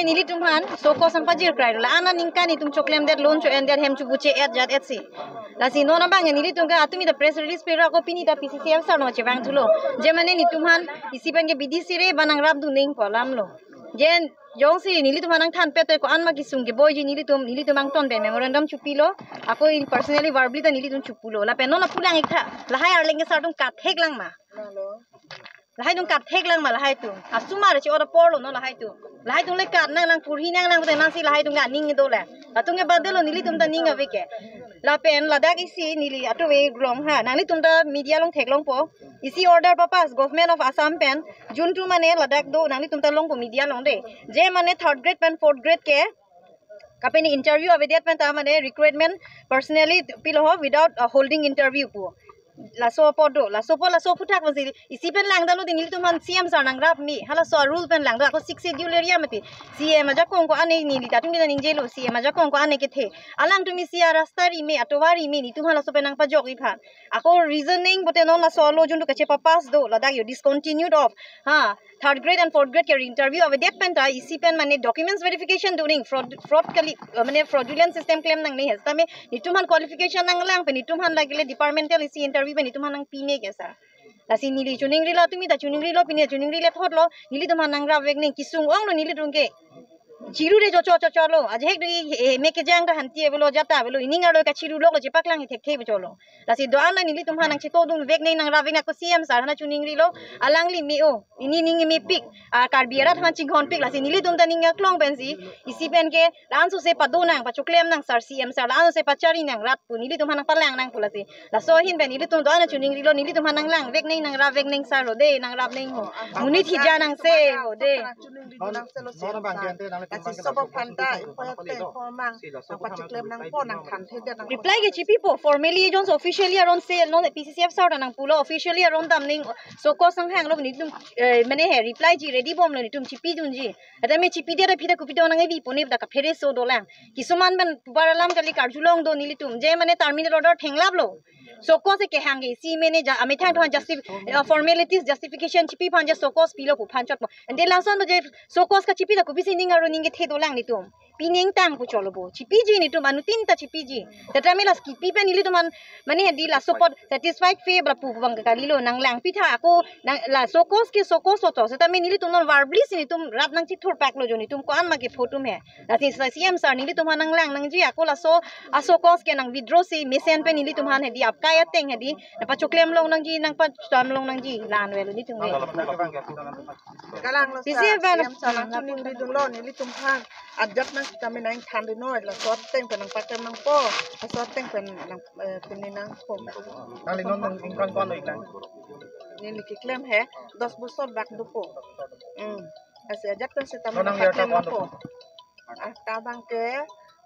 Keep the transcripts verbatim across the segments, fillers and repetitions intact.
Nelitum aphan show cause nangpajir krai lo. La-an aningkan itum choklemdet, loan cho-endet, hem chubuche-et jat-et si. Lasi non abang nelitum ke atumi ta press release pira ko pini ta P C C F sir no chevang thulo. Je mane nelitum aphan isi pen ke bidi sire ba nangrapdun nangpo alam lo. Je jongsi nelitum aphan nangthanpet ko-an ma kesung keboiji nelitum, nelitum angton pen memorandum chopilo. Ako in personally verbally ta nelitum chopulo. Lapen non lapu lang-ik tha. Lahai Arleng ke sir atum kathek lang ma. Lahai atum kathek lang ma lahai atum. Asomar che-ot apor lo non lahai atum. Lahai atum le kat nang nang purhi nang nang pute nangsi lahai atum ke aning do le. Latum ke bade lo nelitum ta ning ave ke. Lapen ladak isi neli atuve grong ha. Nanglitum ta media along theklongpo. Isi order papass Government of Assam pen June two mane ladak do nanglitum ta longpo media along de. Je mane third grade pen fourth grade ke kapeni interview avedet pen ta mane recruitment personally pilo ho without uh, holding interview pu. Laso apot do, laso apot laso aphuthak pensi isi pen langdamlo de nelitum aphan C M sir nangrap me. Halaso rule pen langdam ako six schedule area mati. C M ajakong ko-an ne neli ta atum kita ningjelo C M ajakong ko-an ne kethe. Alangtum isi arasta rime, atovar rime, nelitum aphan laso pen nangpajokji aphan. Ako reasoning pute non laso lo jun do kachepapass do ladak yo discontinued of. Ha, third grade and fourth grade ke interview avedet pen ta isi pen mane documents verification do ning fraud, fraud kali, uh, mane fraudulent system klem nangne he. Tame nelitum aphan qualification nanglang pen nelitum aphan lagile departmental isi interview pen nelitum aphan nangpi me ke sir. Lasi neli choningrilo, tumi ta choningrilo, pini choningri le thot lo, nelitum aphan nangrapvek nang kesung ong lo nelitum ke. Chiru de chocho chocho lo. Ajahek de he me kejang ta hanti avelo jata avelo ining arlo kachiru lok lo chepaklang he thekthe cholo. Lasi do-an nelitum aphan nangchetongdunvek nang nangrapvek nang ako C M sir aphan choningrilo. Alangli me-o. Ini ning mepik. Ah, Karbi arat aphan chinghonpik lasi nelitum ta ning aklong pensi. Isi pen ke la-an sose pado nang pachoklem nang sir C M sir la-an sose pachari nang rat pu nelitum aphan nangpalang nang pu lasi. Laso ahin pen nelitum do-an choningrilo nelitum aphan nanglangvek nang nangrapvek nang sir lo de nangrap nang ho. Monit hija nang se ho de. Nona bang gente nang le asi tembang sobo ke phanta dapat ipo ya te ipo mang. Apa chiklem nangpo nangthanthedet nang. Reply ke chipipo formally jongsi officially aron se non P C C F sir nangpulo officially aron dam nang show cause nanghanglo nelitum eh, mane he reply ji ready bomlo nelitum chipidunji. Ata me chipidet aphi ta kopi do nang evi pone ta kaphere so dolang. Kisuman pen pubar alam kali karjulong do nelitum. Je mane terminal order thenglaplo. Show cause kehang ke isi mane ja amethang thon justi uh, formalities justification chipi aphan ja show cause pilo pu aphan chotpo. Ante lason je show cause kachipi ta kopisi ning aro ning kethe dolang nelitum. Pi nangtang pu cholo bo. Chipiji nelitum anuttin ta chipiji. Tata me las kipi pen nelitum aphan mane di laso apot satisfied fe bra pu bang kalilo nanglangpi tha ako nang la show cause ke show cause to. Seta me nelitum non verbally si nelitum rap nangchithurpaklo jo nelitum ko-an ma kepho atum he. Lasi sa C M sir nelitum aphan nanglang nangji ako laso a show cause ke nang withdraw si mesen pen nelitum aphan hedi apkai ateng hedi nangpachoklem long nangji nangpacham long nangji la-an avelo nelitum ke. Kalang lo P C F sa, ban C M sir nang choningridunlo nelitum aphan ajat nang sitame nangthan ri noi laso ateng pen nangpaklem nangpo laso ateng pen nang eh, pini nangpo. Nangli non nang ingkang ko-an lo iklang. Neli keklem he dos bosor bak dopo. Hmm. Asi ajat pen sitame nang paklem nangpo. Arta bang ke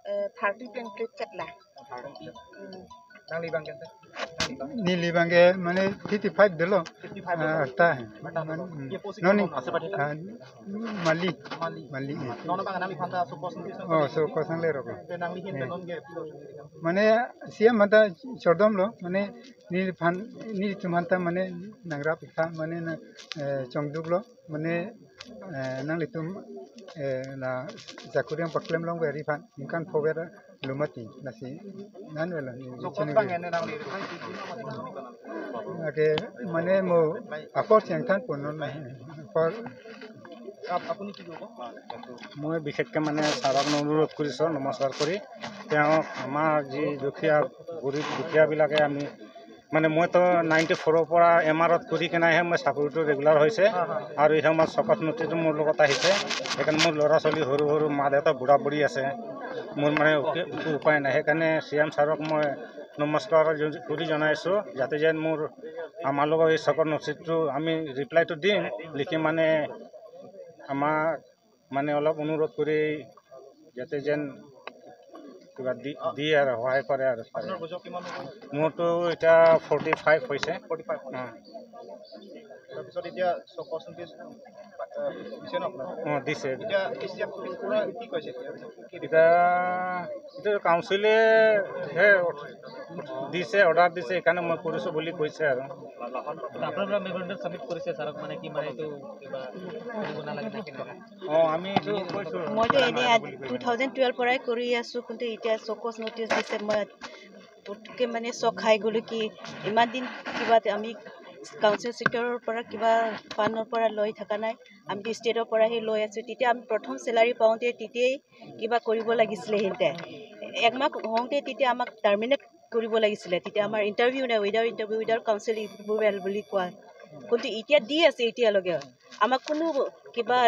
eh, thirty pleng plek chet la. Hmm. Nangli bang ke? Nangli bang? Neli bang ke mane fifty five dolo. Fifty five dolo. Ah, arta he. Arta dolo. Hmm. Ye posi non ni, ah, Mali. Mali. Mali. Nona bang nangli phanta show cause nangli. Oh, show cause nangle roko. Te nangli hin te non ke. Mane C M aphanta chordom lo, mane neliphan nelitum aphanta mane nangrap ik tha mane na eh, chongduklo. Mane eh, nanglitum eh, la jakuriang paklem long veri aphan ingkang pho veri lumati lasi nan velo ni. Show cause bang ene nangli reply di di. Ake mane mo apor siang than pon non apor. মই বিশেষকৈ মানে ছাৰক অনুৰোধ কৰিছোঁ, নমস্কাৰ কৰি। তেওঁ আমাৰ যি দুখীয়া, গৰীব দুখীয়াবিলাকে আমি মানে মইতো নাইণ্টি ফ'ৰৰ পৰা এম আৰত কৰি কেনেহে মই চাকৰিটো ৰেগুলাৰ হৈছে আৰু এই সময়ত শকত নথিটো মোৰ লগত আহিছে। সেইকাৰণে মোৰ ল'ৰা ছোৱালী সৰু সৰু, মা দেউতা বুঢ়া বুঢ়ী আছে, মোৰ মানে একো একো উপায় নাই। সেইকাৰণে চি এম ছাৰক মই নমস্কাৰ জ- কৰি জনাইছোঁ, যাতে যেন মোৰ আমাৰ লগৰ এই শকত নথিটো আমি ৰিপ্লাইটো দিম, লিখি মানে আমাক মানে অলপ অনুৰোধ কৰি যাতে যেন কিবা দি- দিয়ে আৰু সহায় কৰে আৰু। আপোনাৰ বুজক কিমান হ'ব? মোৰতো এতিয়া ফৰ্টি ফাইভ হৈছে। Forty five. অ। তাৰপিছত এতিয়া চকচোন কি দিছে ন আপোনাক? অ, দিছে। এতিয়া এ চি এফ পৰা কি কৈছে এতিয়া? কি এতিয়া এতিয়া কাউন্সিলে হে দিছে, অৰ্ডাৰ দিছে, সেইকাৰণে মই কৰিছো বুলি কৈছে আৰু। আপোনালোকে মেমৰেণ্ডাম ছাবমিট কৰিছে ছাৰক, মানে কি, মানে এইটো কিবা কৰিব নালাগে নে কেনেকা? অ, আমি এইটো কৈছো। মইতো এনে ছাৰে নাই বুলি টু কৈছে। থাউজেণ্ড টুৱেলভ পৰাই কৰি আছো, কিন্তু এতিয়া চকজ নটিচ দিছে। মই পটককে মানে চক খাই গ'লো কি ইমান দিন কিবা আমি কাউন্সিল ছেক্টৰৰ পৰা কিবা ফাণ্ডৰ পৰা লৈ থকা নাই, আমি ষ্টেটৰ পৰাহে লৈ আছো। তেতিয়া আমি প্ৰথম চেলাৰী পাওঁতে তেতিয়াই কিবা কৰিব লাগিছিলে সিহঁতে। একমাহ হওঁতে তেতিয়া আমাক টাৰ্মিনেট কৰিব লাগিছিলে। তেতিয়া আমাৰ ইণ্টাৰভিউ নাই, without interview, without council approval বুলি কোৱা। কিন্তু এতিয়া দি আছে এতিয়ালৈকে। আমাক কোনো কিবা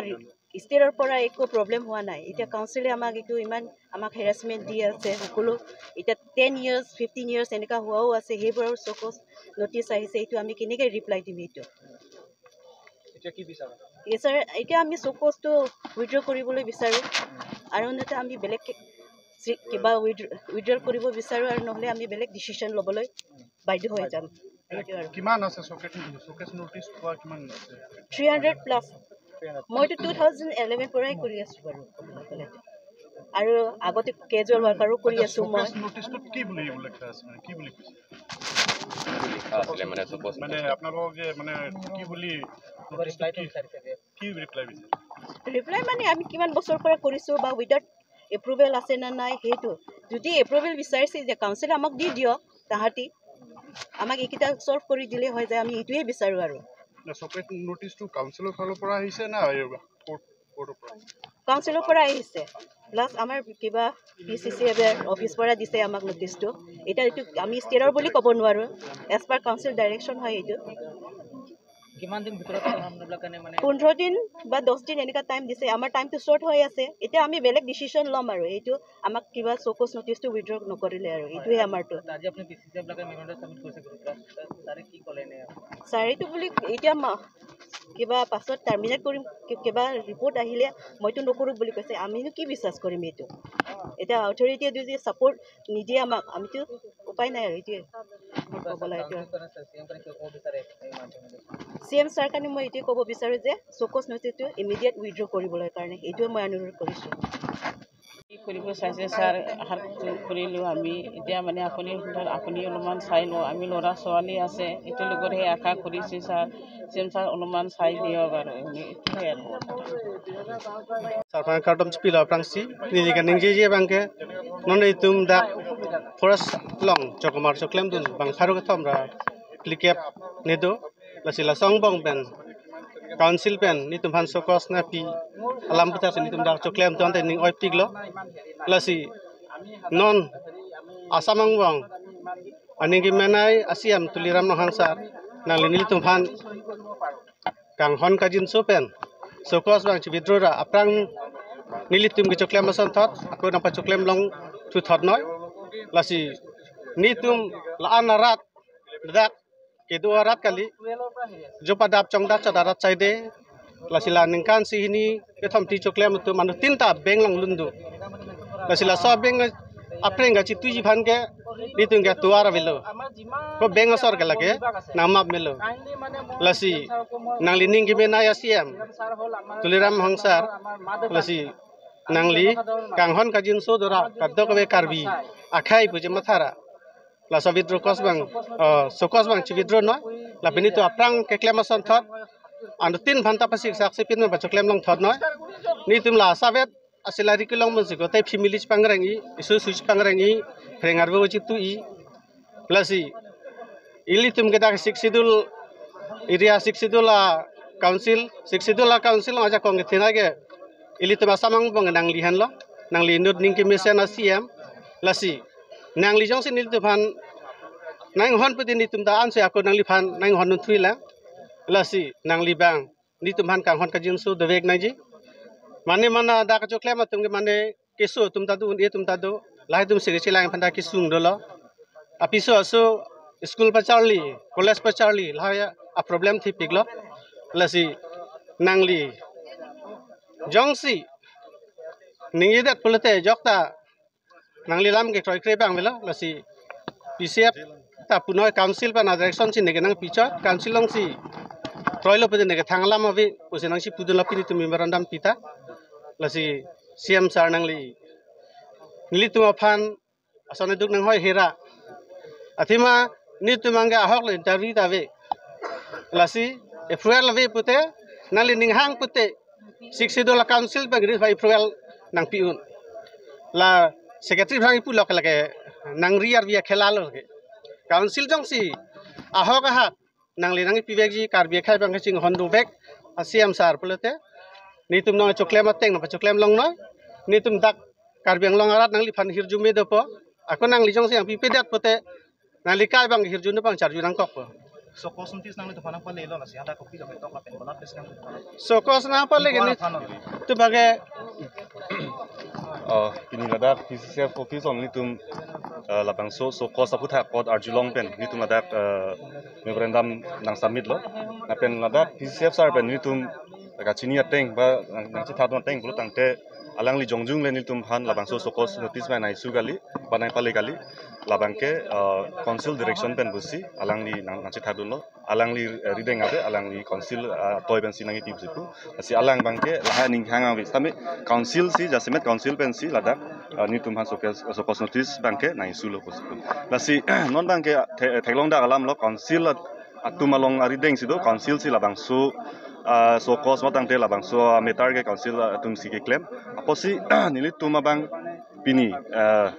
ষ্টেটৰ পৰা একো প্ৰব্লেম হোৱা নাই। এতিয়া কাউন্সিলে আমাক এইটো ইমান আমাক হেৰাছমেণ্ট দি আছে সকলো। এতিয়া টেন ইয়াৰ্ছ, ফিফটিন ইয়াৰ্ছ এনেকুৱা হোৱাও আছে, সেইবোৰৰ চকজ নটিচ আহিছে। এইটো আমি কেনেকে ৰিপ্লাই দিম এইটো? এতিয়া কি বিচাৰে? এই ছাৰ, এতিয়া আমি চকজটো উইথড্ৰ কৰিবলৈ বিচাৰো আৰু নহ'লে আমি বেলেগ কে-, চি-, কিবা উইথ-, উইথড্ৰ কৰিব বিচাৰো আৰু নহ'লে আমি বেলেগ ডিচিশ্যন ল'বলৈ বাধ্য হৈ যাম। এইটো আৰু। কিমান আছে চকজ, চকজ নটিচ পোৱা কিমান আছে? Three hundred plus. মইতো টু থাউজেণ্ড ইলেভেন পৰাই কৰি আছো বাৰু। আৰু আগতে কেজুৱেল ৱাৰ্কাৰো কৰি আছো মই। চকজ নটিচটোত কি বুলি লিখা আছে, মানে কি বুলি কৈছে? লিখা আছিলে মানে চকজ মানে আপোনালোকে মানে কি বুলি নটিচটোত কি, কি ৰিপ্লাই বিচাৰে? ৰিপ্লাই মানে আমি কিমান বছৰ পৰা কৰিছো বা উইদাউট এপ্ৰুভেল আছে নে নাই সেইটো। যদি এপ্ৰুভেল বিচাৰিছে যে কাউন্সিলে আমাক দি দিয়ক, তাহাঁতি আমাক এইকেইটা ছল্ভ কৰি দিলে হৈ যায়, আমি এইটোৱে বিচাৰো আৰু। চকজ নটিচটো কাউন্সিলৰ ফালৰ পৰা আহিছে না এই কোৰ্ট, কোৰ্টৰ পৰা? কাউন্সিলৰ পৰা আহিছে, প্লাছ আমাৰ কিবা পি চি চি এফৰ অফিচ পৰা দিছে আমাক নটিচটো। এতিয়া এইটো আমি ষ্টেটৰ বুলি ক'ব নোৱাৰো, এজ পাৰ কাউন্সিল ডাইৰেকশ্যন হয় এইটো। কিমান দিন ভিতৰত আপোনালোকে মানে পোন্ধৰ দিন বা দহ দিন এনেকুৱা টাইম দিছে। আমাৰ টাইমটো শ্বৰ্ট হৈ আছে, এতিয়া আমি বেলেগ ডিচিশ্যন ল'ম আৰু। এইটো আমাক কিবা চকজ নটিচটো উইথড্ৰ নকৰিলে আৰু, এইটোৱে আমাৰতো। আজি আপুনি পি চি চি এফ বিলাকে মেমৰেণ্ডাম ছাবমিট কৰিছে গ্ৰুপত, ছাৰে কি ক'লে এনে? ছাৰেতো বুলি এতিয়া মা-, কিবা পাছত টাৰ্মিনেট কৰিম, কি-, কিবা ৰিপৰ্ট আহিলে মইতো নকৰো বুলি কৈছে। আমিনো কি বিশ্বাস কৰিম এইটো? এতিয়া অথৰিটিয়ে যদি ছাপৰ্ট নিদিয়ে আমাক, আমিতো উপায় নাই আৰু, এইটোৱে মোৰ ক'ব লাগে। চি এম ছাৰ কাৰণে মই এইটোৱে ক'ব বিচাৰো যে চকজ নটিচটো ইমিডিয়েট উইথড্ৰ কৰিবলৈ কাৰণে, এইটোৱে মই অনুৰোধ কৰিছো। কি কৰিব চাইছে ছাৰ, আশা কৰিলো আমি। এতিয়া মানে আপুনি, আপুনি অলপমান চাই লওক, আমি ল'ৰা ছোৱালী আছে, এইটো লগতহে আশা কৰিছে ছাৰ। চি এম ছাৰ অলপমান চাই দিয়ক আৰু, এইটোহে আৰু। Sarpang kardom chipilo aphrangsi, neli kaningjeje abangke, non itum dak forest along chokomar choklemdun bang pharo kethom ra phlikep nedo, lasi laso angbong pen, council pen nelitum aphan chokos napi alam puthak si nelitum dak choklemdun te ning oipiklo, lasi non Assam angbong aning kemenei a C M Tuliram Ronghang sir, nangli nelitum aphan kanghon kangjinso pen chokos abang chi-withdraw ra aphrang nelitum kechoklem asonthot ako nangpachoklem longthuthot noi. Lasi nelitum la-an arat, dak kedo arat kali, jo padap chongdak chot arat saide. Lasi la ningkan isi hini kethom ti choklem atum anuttin ta bank along lun do. Lasi laso bank apreng kachituiji aphan ke nelitum ke tovar avelo. Ko bank asor ke lake nangmap melo. Lasi nangli aning kemenei a C M Tuliram Ronghang sir, lasi nangli kanghon kangjinso dora kadokave Karbi akhei pu je mathara. Laso withdraw chokos abang, eh, chokos abang chi-withdraw noi. Lapen nelitum aphrang keklem asonthot anuttin aphan ta pasiksak si pin pachoklem longthot noi. Nelitum la asapvet a-salary kelong pensi ko te family chipangreng-i, isu isu chipangreng-i, phreng arvo chitui. Lasi ilitum ke dak Sixth Schedule area, Sixth Schedule a-council, Sixth Schedule a-council along ajakong kethenei ke ilitum Assam angbong nangli henlo, nangli inut aning kemesen a C M. Lasi nangli jongsi nelitum aphan nanghon pute nelitum ta ansi ako nangliphan nanghon thuilang. Lasi nangli abang nelitum aphan kanghon kangjinso dovek nangji. Mane mana dak choklem atum ke mane keso atum ta do, un-e atum ta do, lahai atum si kechelang aphan ta kesung dolo. Apiso aso school pacharli, college pacharli, lahai a-problem thipiklo. Lasi nangli jongsi ningjedet pulote jokta nangli lam kekroikre abang avelo, lasi P C F ta punoi council pen a-direction si neke nangpichot, council alongsi kroilo pute neke thang alam ave pusi nangsi pudun lapen nelitum memorandum pita. Lasi C M sir nangli nelitum aphan ason eduk nanghoi hera. Athema nelitum abangke ahok le interview ta ave. Lasi approval ave pute, nangli ning hang pute, Sixth Schedule a-council pen gris approval nangpi un. La secretary aphan kipu lok lake nangri arvi akhela lo ke. Council jongsi ahok ahat nangli nangpi vekji, Karbi akhei abangke chinghon dovek a-C M sir pulote, nelitum nangchoklem ateng nangpachoklem longnoi. Nelitum dak Karbi Anglong arat nangliphan hirjume dopo. Ako nangli jongsi nangpipedet pute, nangli akhei abang hirjume abang charju nangkokpo. Show cause notice nanglitumphan nangpalelo, lasi hadak kopilo ketok lapen bola pes nang. Show cause nangpale ke ni. Nelitum abangke Oh, pini ladak P C C F office along nelitum, eh, labangso show cause aphuthak apot arjulong pen nelitum ladak, eh, memorandum nangsubmit lo. Lapen ladak P C C F sir pen nelitum kachini ateng ba nang, nangchethak ateng pulo tangte alangli jongjung le nelitumphan labangso show cause notice ba nang-issue kali, ba nangpale kali. Labangke, eh, council direction pen pusi alangli nang, nangchethakdunlo. Alangli, eh, rideng ave, alangli council, ah, atoi pensi nangkipi pusi pu. Lasi alang abangke lahai ning hang ave. Sami council si, jasemet council pensi ladak, ah, nelitumphan show cause, show cause notice abangke nang-issue lo pusi pu. Lasi non abangke the-, theklong dak alam lo, council at-, atum along arideng si do, council si labangso, ah, show cause matangte labangso, ah, matter ke council atum si keklem. Apotsi nelitum abang pini, ah,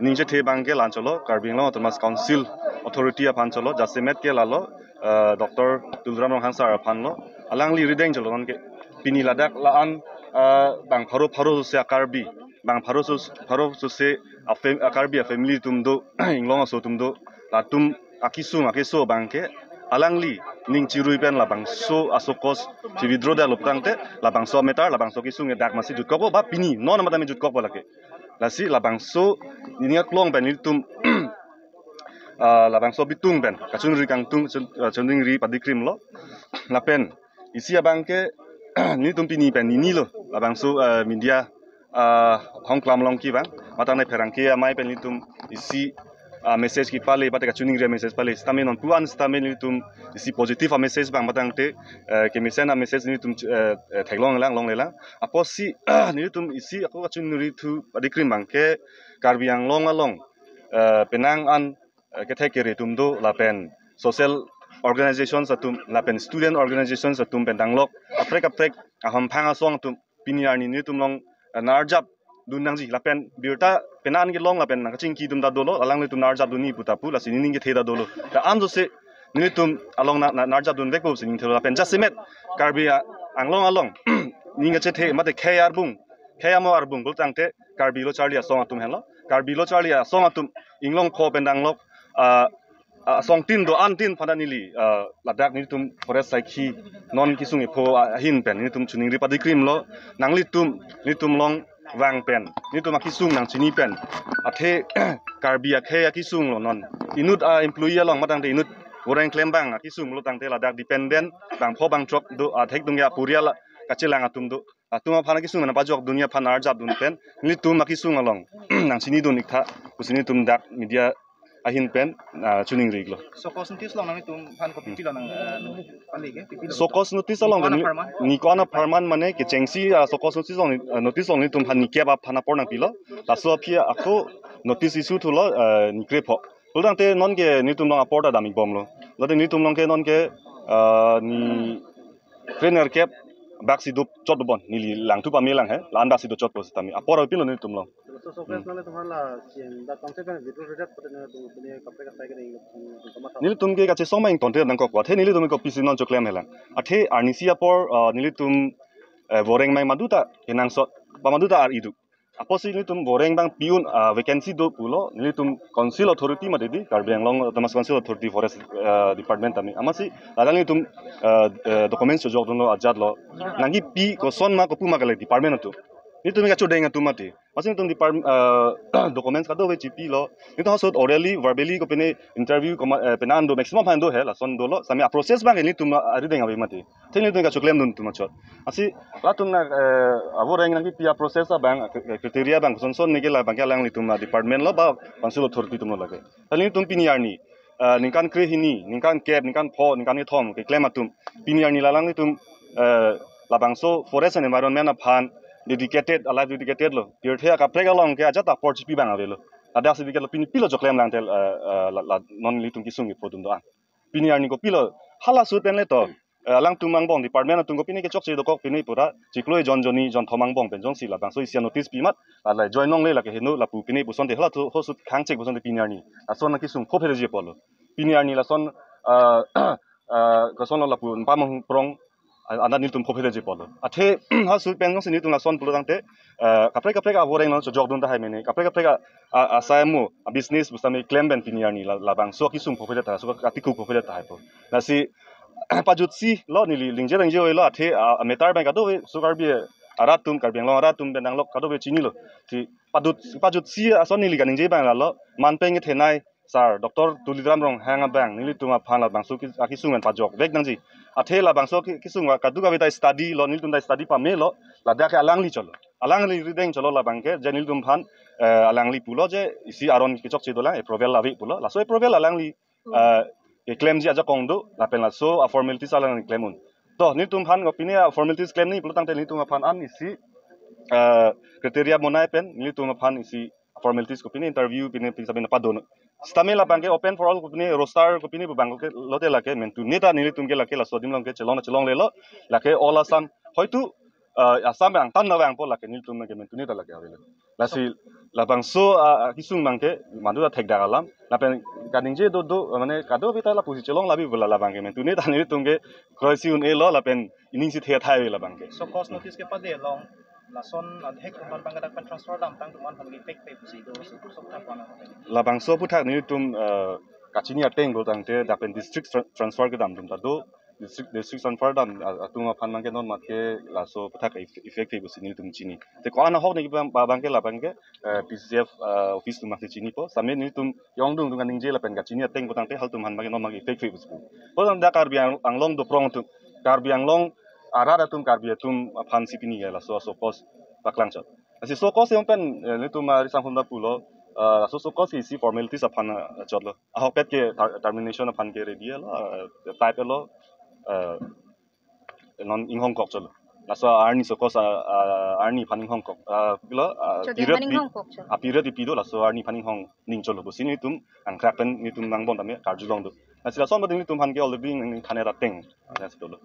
ningchethe abangke la-anchot lo, Karbi Anglong Autonomous Council authority aphan chot lo, jasemet ke lalo, ah, Doctor Tuliram Ronghang sir aphan lo, alangli rideng chot lo nonke. Pini ladak la-an, ah, bang pharo pharo sose a-Karbi, bang pharo sos-, pharo sose a-fam-, a-Karbi a-family atum do, inglong aso atum do, latum akesung akeso abangke, alangli ning chirui pen labangso a-show cause chi-withdraw detlo putangte, labangso matter, labangso kesung ke dak masi jutkokpo ba pini, non matame jutkokpo lake. Lasi labangso nini aklong pen nelitum, ah, labangso bitung pen kachunri kangtung, chun-, ah, chuningri padikrim lo. Lapen isi abangke nelitum pini pen nini lo, labangso, ah, media, ah, hongklam along kevang, matang ne pherangke amei pen nelitum isi, ah, message kepale, mate kachiningri message pale, sitame non pu-an sitame nelitum isi positive a-message abang matangte, eh, kemesen a-message nelitum, eh, eh, theklong lang, longlelang. Apotsi nelitum isi ako kachiningrithu padikrim abangke Karbi Anglong along, eh, penang an, eh, kethek kere atum do, lapen social organizations atum, lapen student organizations atum pen danglok kaprek kaprek ahemphang asong atum pini arni nelitum along, eh, nar-arjapdun nangji, lapen birta penang an kelong lapen nangkachingki atum ta dolo, alanglitum nar-arjapdunji pu ta pu, lasi nening kethe ta dolo. Ta an jose nelitum along na, na, nar-arjapdunvekpo si ning thelo, lapen jasemet Karbi a-, Anglong along ning kachethe mate khei arbung, khei amo arbung pulo tangte Karbi Lo Charli Asong atum henlo. Karbi Lo Charli Asong atum inglong pho pen danglok, ah, ah, asongtin do-antin aphan ta neli, ah, ladak nelitum forest saikhi non kesung epho, ah, ahin pen nelitum chiningri padikrim lo. Nanglitum, nelitum along vang pen, nelitum akesung nangchini pen, athe Karbi akhei akesung lo non. Inut a-employee along matangte inut voreng klembang akesung lo tangte ladak dependent bang pho bang throk do, athek atum ke aporial kachelang atum do. Atum aphan akesung nangpajokdunji aphan arjapdun pen nelitum akesung along nangchinidun iktha pusi nelitum dak media ahin pen, ah, chiningri lo. Show cause notice along nanglitum aphan kopi pilo nang, eh, pale ke, pipilo? Show cause notice along niko-an apharman? Niko-an apharman mane kechengsi, ah, show cause notice along, ah, notice along nelitum aphan nikep aphan apor nangpilo. Laso aphi ako notice issue thulo, eh, nikrepho. Pulo tangte nonke nelitum along apor ta dam-ikbomlo. Late nelitum along ke nonke, ah, ni krenerkep bak si dopchot bon, neli langthu pame lang he, la-an bak si dopchotpo sitame apor apilo nelitum along. So, so, hmm, first nangli tumhala siem da kamse kam withdraw redak pute nangtum pute kaprek asai ke nangtum kamatha. Nelitum ke kachesong ma ingtonte nangkokpo, athe nelitum kopisi non choklem helang. Athe arnisi apor, ah, nelitum, eh, voreng mai maduta kenangsot ba maduta ar-idu. Apotsi nelitum voreng abang pi un, ah, vacancy do pulo, nelitum council authority mate di, Karbi Anglong Autonomous Council Authority Forest, ah, Department tame. Amatsi ladak nelitum, ah, eh, documents chojokdunlo, ajatlo. Nangkipi koson ma kopu ma kali department atum. Nelitum kachodeng atum mate. Amatsi nelitum department, ah, documents kadokave chipilo. Nelitum hasot orally, verbally kopine interview koma, eh, penang do maximum aphan do he, lason dolo. Sami a-process abang nelitum arideng ave mate. Thik nelitum kachoklemdun atum achot. Amatsi latum na, eh, avoreng nangkipi a-process abang, eh, criteria abang kosonson neke labangke alanglitum a-department lo ba council authority atum lo lake. Kali nelitum pini arni eh, ningkan krehini, ningkan kep, ningkan pho, ningkan kethom keklem atum, pini arni la alanglitum, eh, labangso forest and environment aphan dedicated, a life dedicated lo. Pirthe akaprek along ke ajat apor chipi abang avelo. Ladak si diketlo, pini pilo choklem lang tel, eh, eh, la, la, non nelitum kesung kepho atum do-an. Pini arni kopilo, hala ahut pen le to, eh, alangtum angbong department atum ko pini kechokche dokok, pini pura chiklo jon jonni jonthom angbong pen jongsi labangso isi a-notice pi amat, la la join longle lake heno lapu pini pusonte hala ahut ahut khangchek pusonte pini arni lason akesung phophereji apotlo. Pini arni lason, eh, eh, kosonlo lapu npamong prong, a-, anat nelitum phophereji apotlo. Athe hala ahut pen jongsi nelitum lason pulo tangte, eh, kaprek kaprek avoreng non chojokdun tahai mene, kaprek kaprek a, a, asai amo, a-business pusitame klem pen pini arni la, labangso akesung phophere ta, so katiku phophere tahai po. Lasi pajutsi lo, neli lingje lingje oi lo, athe a, a-matter abang kadokave so Karbi arat atum, Karbi Anglong arat atum pen nanglok kadokave chinilo. Si pajut, pajutsi ason neli kaningje abang lalo, manpeng kethenei sir Doctor Tuliram Ronghang abang nelitum aphan labangso ke, akesung pen pajokvek nangji. Athe labangso ke, kesung kadokave ta study lo, nelitum ta study pamelo, ladak ke alangli cholo. Alangli rideng cholo labang ke, je nelitum aphan, eh, alangli pulo je isi aron kechokche dolang, approval ave pulo. Laso approval alangli, eh, keklemji ajakong do, lapen laso a-formalities alangli klem un. To, nelitum aphan kopine a-formalities klemji pulo tangte nelitum aphan an isi, eh, criteria bonai pen, nelitum aphan isi formalities kopine interview pine pisa pine padon. Sitame labang ke open for all kopine roster kopine pu abang ke lote lake mentune ta nelitum ke lake laso adim along ke chelong chelonglelo, lake all Assam. Hoitu, eh, Assam abang tan abang po lake nelitum ke mentune ta lake avelo. Lasi labangso, ah, ah, kesung abang ke madu ta thekdak alam. Lapen kaningje do do, mane kadokave ta lapusi chelong labi bola labang ke mentune ta nelitum ke kroisi un-elo lapen ining si the thai labang ke. So cause notice kepade along lason adhek atum aphan abang ke dak pen transfer damtang atum aphan effect pe pusi do, so sok thak wana. Labangso aphuthak nelitum, eh, kachini ateng pulo tangte dak pen district tra-, transfer kedam atum ta do, district, district transfer dam, ah, atum aphan abang ke non mat ke laso aphuthak eff-, effect pe pusi nelitum chini. Te ko-an ahok ne abang, abang ke labang ke, eh, P C F, eh, office atum abang si chinipo. Sitame nelitum jongdung atum kaningje lapen kachini ateng pulo tangte halatum aphan abang ke non abang ke effect pe pusi. Pulo tangte dak Karbi Ang-, Anglong doprong atum, Karbi Anglong arat atum, Karbi atum aphan si pini ke laso so cause paklang chot. Lasi so cause yang pen, eh, nelitum, ah, risang hunda pulo, eh, laso so cause isi formalities aphan, ah, chotlo. Ahokpet ke ter-, termination aphan ke ready lo, ah, type lo, eh, non inghongkok chotlo. Laso arni so cause, ah, ah, arni aphan inghongkok, ah, lo, ah, Choteng period aphan di, inghongkok chotlo. Ah, period di pido laso arni aphan inghong ning chotlo. Pusi nelitum angkrak pen nelitum angbong tame karjulong do. Lasi lason abang nelitum aphan ke already ning thane rateng. Lasi dolo.